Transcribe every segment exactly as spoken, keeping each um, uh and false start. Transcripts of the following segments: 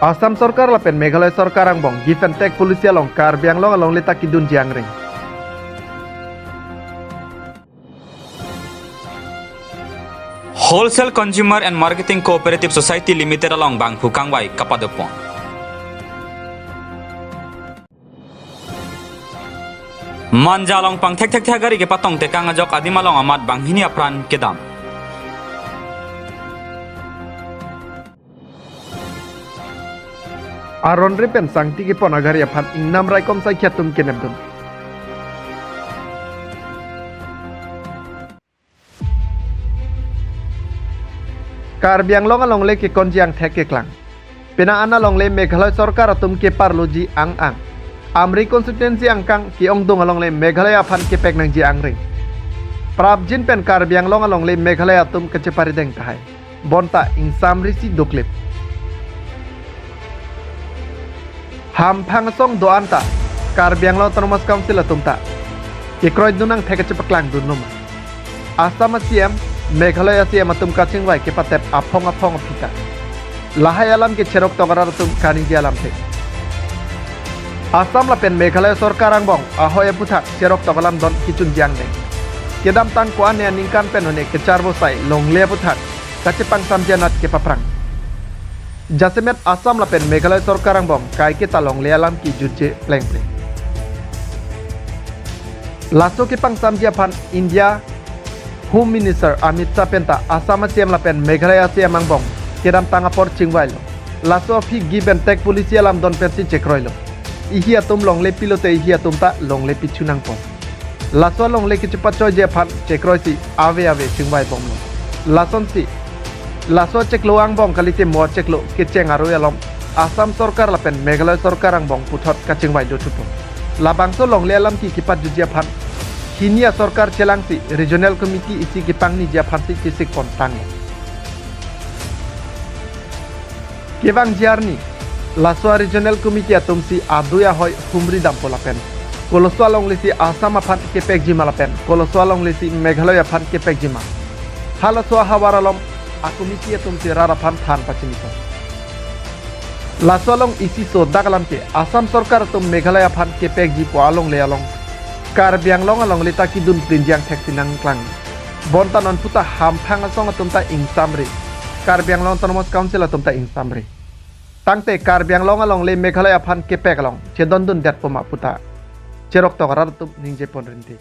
Assam Sorkar lapen Meghalaya Sorkar angbong give and take policy along Karbi Anglong alongle ta kedunji angring. Wholesale Consumer and Marketing Cooperative Society Limited along bangphu kangvai kapadopon. Manja along pangthekthek gari kepatong tekang ajok adim along amat banghini apran kedam. Aron re pen sangti kepon agari aphan ingnam raikom saikhi atum kenepdun. Karbi Anglong alongle kekonji angthek keklang. Penang an alongle Meghalaya Sorkar atum keparloji ang-ang. Amri constituency angkang ke-ongdung alongle Meghalaya aphan kepek nangji angring. Prapjin pen Karbi Anglong alongle Meghalaya atum kacheparideng tahai. Bonta ingsamri si doklip. Hamphang asong do-an ta Karbi Anglong Autonomous Council atum ta kekroidun angthek kachepaklangdun loma. Assam a-C M, Meghalaya a-C M atum kachingvai kepatep aphong aphong aphi ta lahai alam ke cheroktok arat atum kaningje alamthe. Assam lapen Meghalaya Sorkar angbong ahoi aphuthak cheroktok alam don kechunji angdeng. Kedamtang ko-an ne aningkan pen one kecharbo sai longle aphuthak kachepangsamji anat kepaphrang. Jasemet Assam lapen Meghalaya Sorkar angbong kaiketa longle alam kejutje plengpleng. Laso kepangsamji aphan India Home Minister Amit Shah penta Assam a-C M lapen Meghalaya a-C M angbong kedamtang apor chingvailo. Laso aphi give and take policy alam don pensi chekroilo. Ihi atum longle pilote ihi atum ta longle pichu nangpo. Laso alongle kechepachoiji aphan chekroisi ave ave chingvaibomlo. Lasonsi laso chiklo angbong kalite mo chiklo kecheng aroi along Assam Sorkar lapen Meghalaya Sorkar angbong puthot kachingvai dothupo. Labangso longle alam ke kepatjutji aphan hini a-sorkar chelangsi Regional Committee isi kepangniji aphansi chesikpon tanglo. Kevangji arni laso a-Regional Committee atumsi adui ahoi humri dampo lapen koloso alonglesi Assam aphan kepekjima lapen koloso alonglesi Meghalaya aphan kepekjima. Halaso ahavar along a-committee atumsi rat aphan than pachinipo. Laso along isi sodak alam ke Assam Sorkar atum Meghalaya aphan kepekjipo alongle along Karbi Anglong alongle ta kedun prinjang theksinang klang. Bonta non puta hamphang asong atum ta ingsamri. Karbi Anglong Autonomous Council atum ta ingsamri. Tangte Karbi Anglong alongle Meghalaya aphan kepek along chedondun detpo ma puta cheroktok arat atum ningjepon rinte.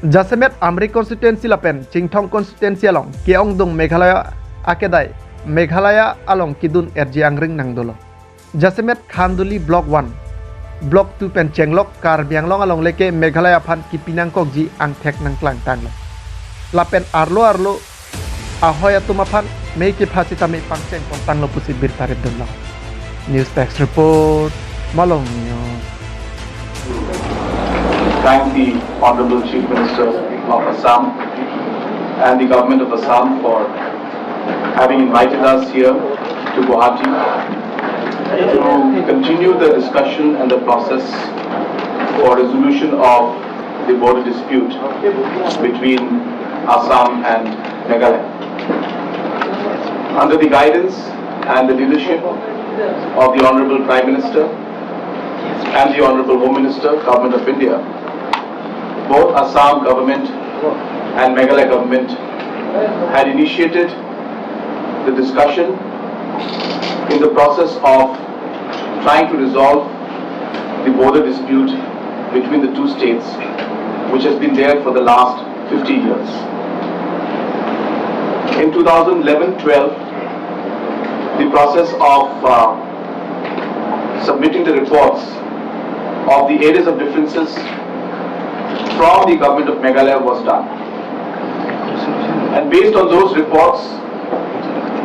Jasemet Amri constituency lapen Chinthong constituency along ke-ongdung Meghalaya akedai Meghalaya along kedun erji angring nangdolo. Jasemet Khanduli Block one, Block two pen chenglok Karbi Anglong alongle ke Meghalaya aphan kepi nangkokji angthek nangklang tanglo. Lapen arlo arlo ahoi atum aphan mei kepha sitame pangchengpon tanglo pusi birta ripdunlo. News Desk Report, Malong News. Thank the Honorable Chief Minister of Assam and the Government of Assam for having invited us here to Guwahati to continue the discussion and the process for resolution of the border dispute between Assam and Meghalaya. Under the guidance and the leadership of the Honorable Prime Minister and the Honorable Home Minister, Government of India, both Assam government and Meghalaya government had initiated the discussion in the process of trying to resolve the border dispute between the two states, which has been there for the last fifty years. In two thousand eleven twelve, the process of uh, submitting the reports of the areas of differences from the government of Meghalaya was done. And based on those reports,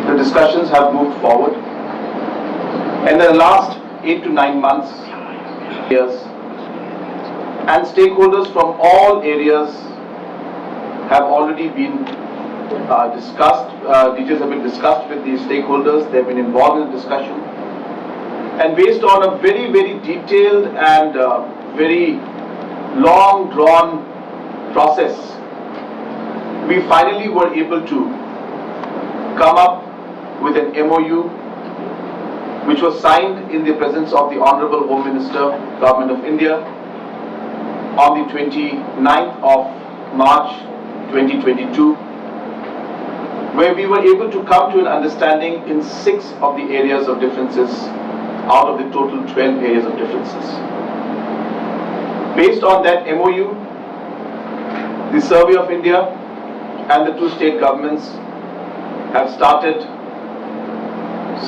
the discussions have moved forward. And in the last eight to nine months, years, and stakeholders from all areas have already been uh, discussed, uh, details have been discussed with the stakeholders, they've been involved in the discussion. And based on a very, very detailed and uh, very long drawn process, we finally were able to come up with an M O U which was signed in the presence of the Honorable Home Minister, Government of India, on the twenty-ninth of March twenty twenty-two, where we were able to come to an understanding in six of the areas of differences out of the total twelve areas of differences. Based on that M O U, the Survey of India and the two state governments have started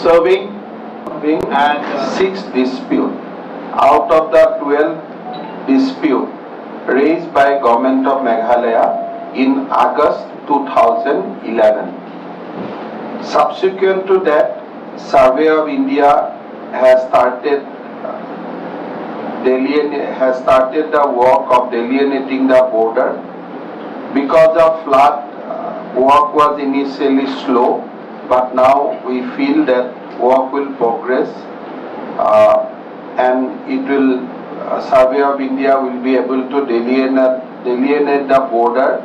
surveying and, uh, six dispute out of the twelve dispute raised by Government of Meghalaya in August two thousand eleven. Subsequent to that, Survey of India has started, uh, deline-, has started the work of delineating the border. Because of flood, uh, work was initially slow, but now we feel that work will progress, uh, and it will, uh, Survey of India will be able to delineate, delineate the border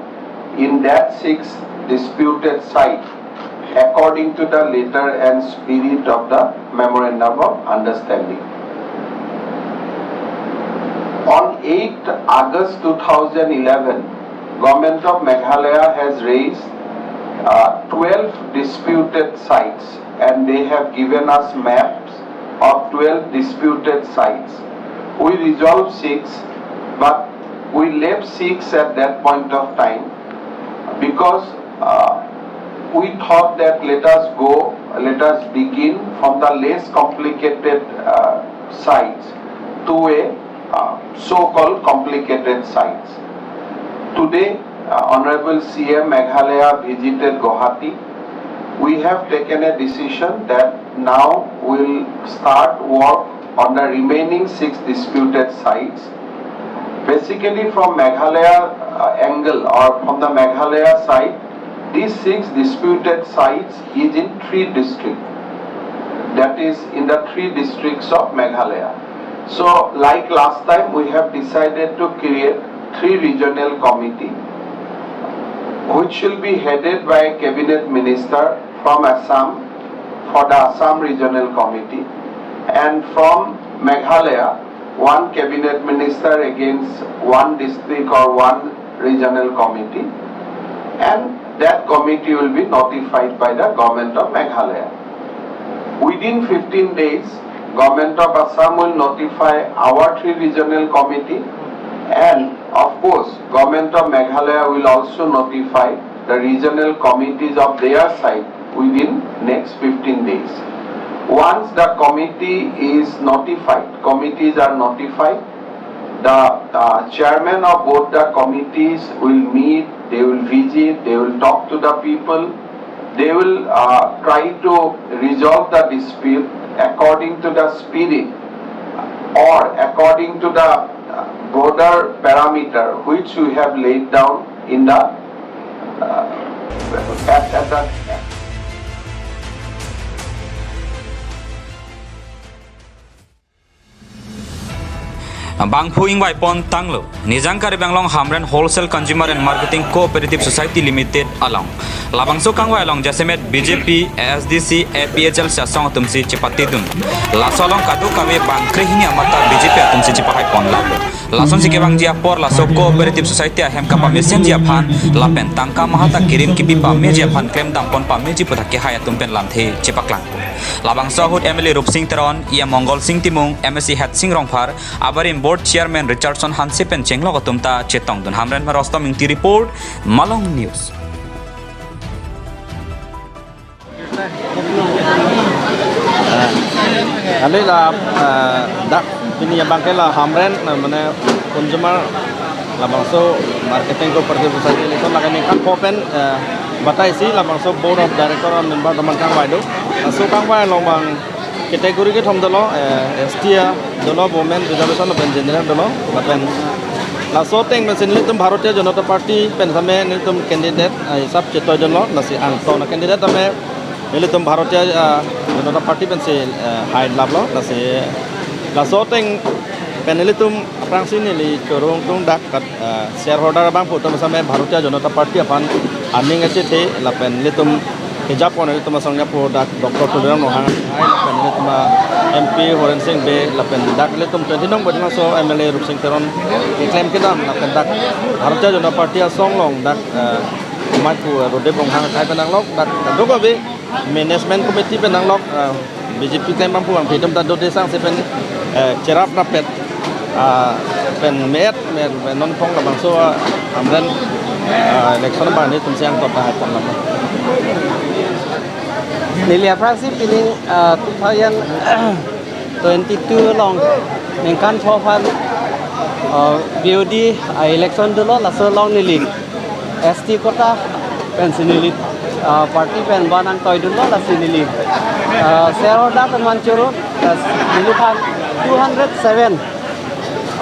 in that six disputed site according to the letter and spirit of the Memorandum of Understanding. On eighth August two thousand eleven, Government of Meghalaya has raised, uh, twelve disputed sites, and they have given us maps of twelve disputed sites. We resolved six, but we left six at that point of time because, uh, we thought that let us go, let us begin from the less complicated, uh, sites to a, uh, so-called complicated sites. Today, uh, Honorable C M Meghalaya visited Guwahati. We have taken a decision that now we'll start work on the remaining six disputed sites. Basically, from Meghalaya, uh, angle or from the Meghalaya side, these six disputed sites is in three districts. That is in the three districts of Meghalaya. So, like last time, we have decided to create three regional committee, which will be headed by a cabinet minister from Assam for the Assam Regional Committee, and from Meghalaya, one cabinet minister against one district or one regional committee, and that committee will be notified by the Government of Meghalaya. Within fifteen days, Government of Assam will notify our three regional committee, and of course, Government of Meghalaya will also notify the regional committees of their side within next fifteen days. Once the committee is notified, committees are notified, the, uh, chairman of both the committees will meet, they will visit, they will talk to the people, they will, uh, try to resolve the dispute according to the spirit or according to the, uh, broader parameter which we have laid down in the, uh, at, at the Bangphu ingvai pon tanglo. Nijang Karbi Anglong Hamren Wholesale Consumer and Marketing Cooperative Society Limited along labangso kangvai along jasemet B J P, A S D C, A P H L si asong atum si chepatedun. Laso along kadokave bang krehini amata B J P atum si chepahai pon lalo. Lason si kevangji apor laso Cooperative Society ahem kapamesenji aphan lapen tangka maha ta kirim kipi pameji aphan klemdam pon pameji pu ta kehai atum pen lamthe chepaklang. Labangso ahut M L A Rupsing Teron, E M Mongol Sing Timung, M A C Hetsing Rongphar, abarim Board Chairman Richardson Hanse pen chenglok atum ta chetongdun. Hamren Rostom Ingti report, Malong News. Kali la, eh, dak pini abangke la Hamren, eh, mane consumer labangso marketing cooperative society election lake ningkan pho pen, eh, batai si labangso board of director or member teman kangvai do. Laso kangvai along bang category kethom dolo, eh, S T dolo, women reservation lapen general dolo, lapen laso ateng pensi nelitum Bharatiya Janata Party pen same nelitum candidate, eh, hisap chetoidunlo, lasi angtong a-candidate tame nelitum Bharatiya, eh, Janata Party pensi, eh, hai laplo, lasi laso ateng pen nelitum aphrangsi neli chorong tung dak kat, eh, shareholder abangphu atum same Bharatiya Janata Party aphan aning achethe lapen nelitum Kejapon ilitum asong japo dak Doctor Tuliram Ronghang hai lapen ilitum a-M P Horen Sing Bey lapen dak ilitum twenty nong Bojong Aso M L A Rupsing Teron keklem kedam lapen dak Bharatiya Janata Party asong along dak, eh, maipu, eh, Rudip Ronghang hai pen nanglok dak kadokave management committee pen nanglok, eh, B J P klem bangphu bangphi atum ta dode sangse pen, eh, cherap rapet, ah, pen me-et, me-et, me-et non phong labangso, ah, Hamren, ah, election abang ilitum siang top hai pon lam. Neli aphrangsi pining, ah, two thousand twenty-two along ningkan pho aphan, ah, B O D, ah, election dolo, laso along neli S T quota pensi neli, ah, party pen ba nangtoidunlo, lasi neli, ah, shareholder pen man choro, ah, neliphan two hundred seven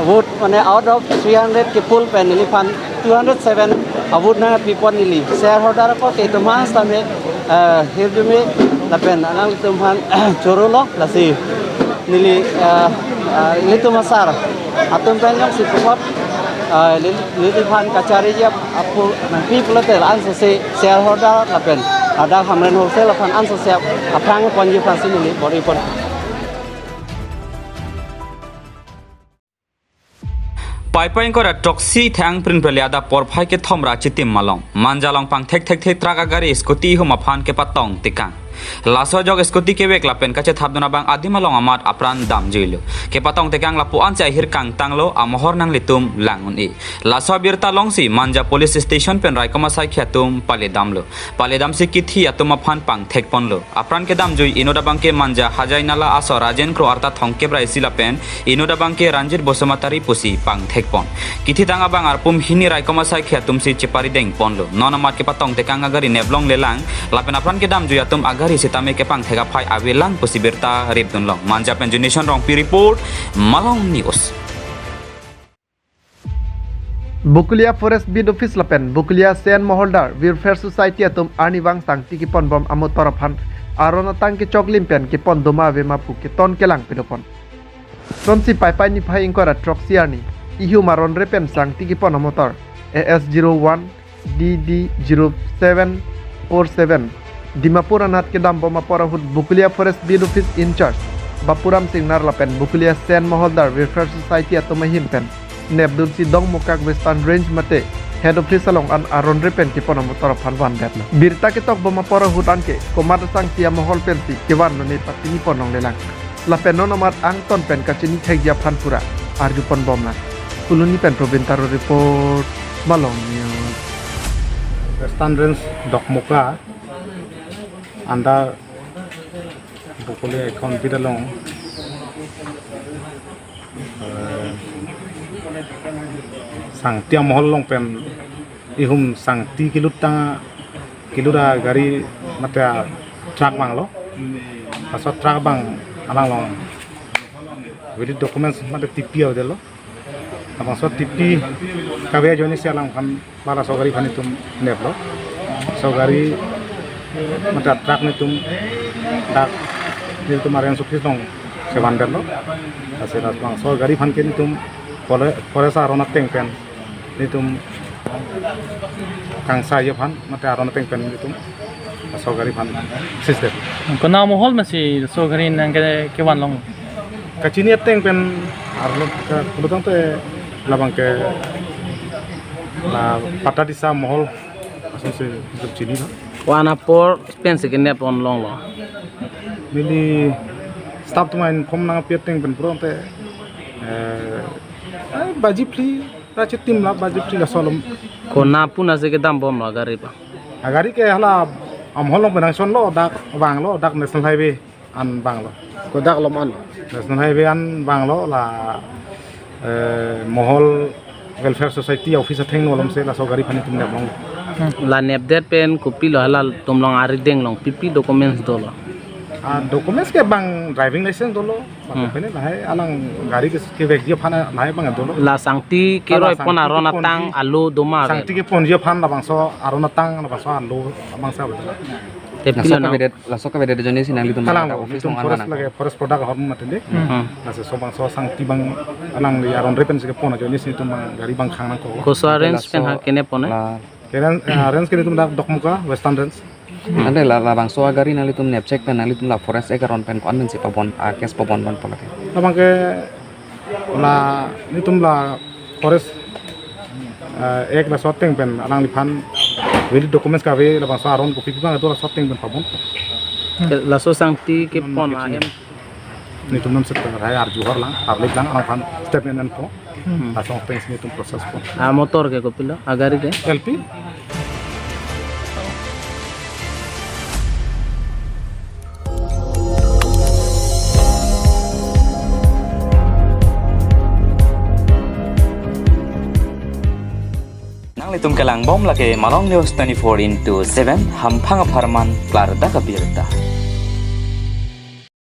vote, mane out of three hundred ke-poll pen neliphan two hundred seven vote nangpipon neli. Shareholder ako ke itum aphan sitame, ah, hirjume lapen alanglitum aphan chorolo, lasi neli, ah, ah, ilitum asar atum pen jongsi pupot, ah, li-, neliphan kachariji ap-, aphu nangpi pulote ansose shareholder lapen ladak Hamren Wholesale aphan ansose aphrang ponji aphansi neli bor-ipon. Paipai ingkoi ra throksi Thaiangprin Pele adap porphai kethom ra chitim malom Manja along pangthek thekthe truck agari scooty ihum aphan kepatong tekang. Laso ajok scooty kevek lapen kachethapdun abang adim along amat apran damjuilo. Kepatong tekang lapu-ansi ahir kangtanglo, amohor nanglitum lang un-e. Laso abirta alongsi Manja Police Station pen raikom asaikhi atum paledamlo. Paledamsi kithi atum aphan pangthekponlo. Apran kedamjui inut abangke Manja Hajai Nala aso Rajen Kro arta thomkep ra isi lapen inut abangke Ranjit Basumatary pusi pangthekpon. Kithitang abang arpum hini raikom asaikhi atumsi cheparidengponlo. Non amat kepatong tekang agari neplonglelang lapen apran kedamjui atum agari sitame kepangthek aphai avelang pusi birta ripdunlong. Manja pen Junison Rongpi report, Malong News. Bokolia Forest Beat Office lapen Bokolia Sen Moholdar Welfare Society atum arnivang sangti keponbom amotor aphan aron atang kechoklim pen kepon doma avema pu keton kelang pedopon. Sonsi Paipai niphai ingkoi ra throksi arni ihum aron re pen sangti kepon amotor A S zero one D D zero seven four seven Dimapur anat kedambom apor ahut Bokolia Forest Beat Office in-charge Bapuram Singnar lapen Bokolia Sen Moholdar Welfare Society atum ahin pen nepdunsi Dokmoka Western Range mate Head Office along an aron re pen kepon amotor aphan vandetlo. Birta ketokbom apor ahut anke komat asangti amohol pensi kevan none patinipon longlelang. Lapen non amat angton pen kachini thekji aphan pura arjuponbomlang. Phuloni pen Probin Taro report, Malong News. Western Range Dokmoka under Bokolia account bidalong, eh, sangti amohol along pen ihum sangti kelut tang, kelut agari mate truck abanglo. Laso truck abang alanglong valid documents mate T P avedetlo. Labangso T P kave ajoinesi alangphan ba laso gari aphan itum neplo. Laso gari mate truck nelitum dak nelitum a-range office along kevandetlo. Lasi labangso gari aphan ke nelitum fore-, forest aron ateng pen nelitum kangsaji aphan mate aron ateng pen nelitum laso gari aphan seizedetlo. Konat amohol masi laso gari nangke kevanlong? Kachini ateng pen arlo ke pulotangte labangke la Patadisa amohol asonsi nelitum chinilo. Konat apor pensi kenepon longlo? Neli staff atum a-inform nangpi ateng pen pulotangte, eh, eh, baji phli ra chitim la baji phli laso alom. Konat pu nasi kedambomlo agari pa? Agari ke hala amohol along pen nangchonlo, dak vanglo, dak National Highway an vanglo. Kodak alom an? National Highway an vanglo la, eh, Mohol Welfare Society office athengno alomsi laso gari aphan itum neplong. La nepdet pen kopilo halatum along arideng along pi pi documents dolo? Ah, documents ke bang driving license dolo. Hmm. Bang pene lahai alang gari ke, kevekji aphan lahai bang dolo. La sangti keroipon, sangti aron kepon atang ji, alo doma ave? Sangti keponji aphan labangso aron atang labangso alo labangso ave. Te pilo nang? Laso kavedet, laso kavedet ajoinesi nanglitum kalang dak lo, office nelitum along forest an lake, forest product ahormu mati de. Hmm. Laso bangso sangti bang alangli aron re pensi kepon ajoinesi nelitum bang gari bang khang nangkok. Koso a-range pen ha kene pon, eh? La ke range, eh, range ke nelitum dak Dokmoka, Western Range. Ante la, labangso agari nanglitum nep chek pen nanglitum la Forest Act aron pen ko-an pensi pabon, a case pabon ponpo lake? Labang ke la nelitum la Forest, eh, Act laso ateng pen alangliphan valid documents kave, labangso aron kopi pi abang do laso ateng pen pabon. Laso sangti kepon ahem. Nelitum non setor hai arju hor lang, public lang, alangphan statement enpo. Hmm. Laso ateng si nelitum process po. A motor ke kopilo, agari ke? L P. Nanglitum kelang bom lake Malong News twenty-four into seven, hamphang apharman klardak abirta.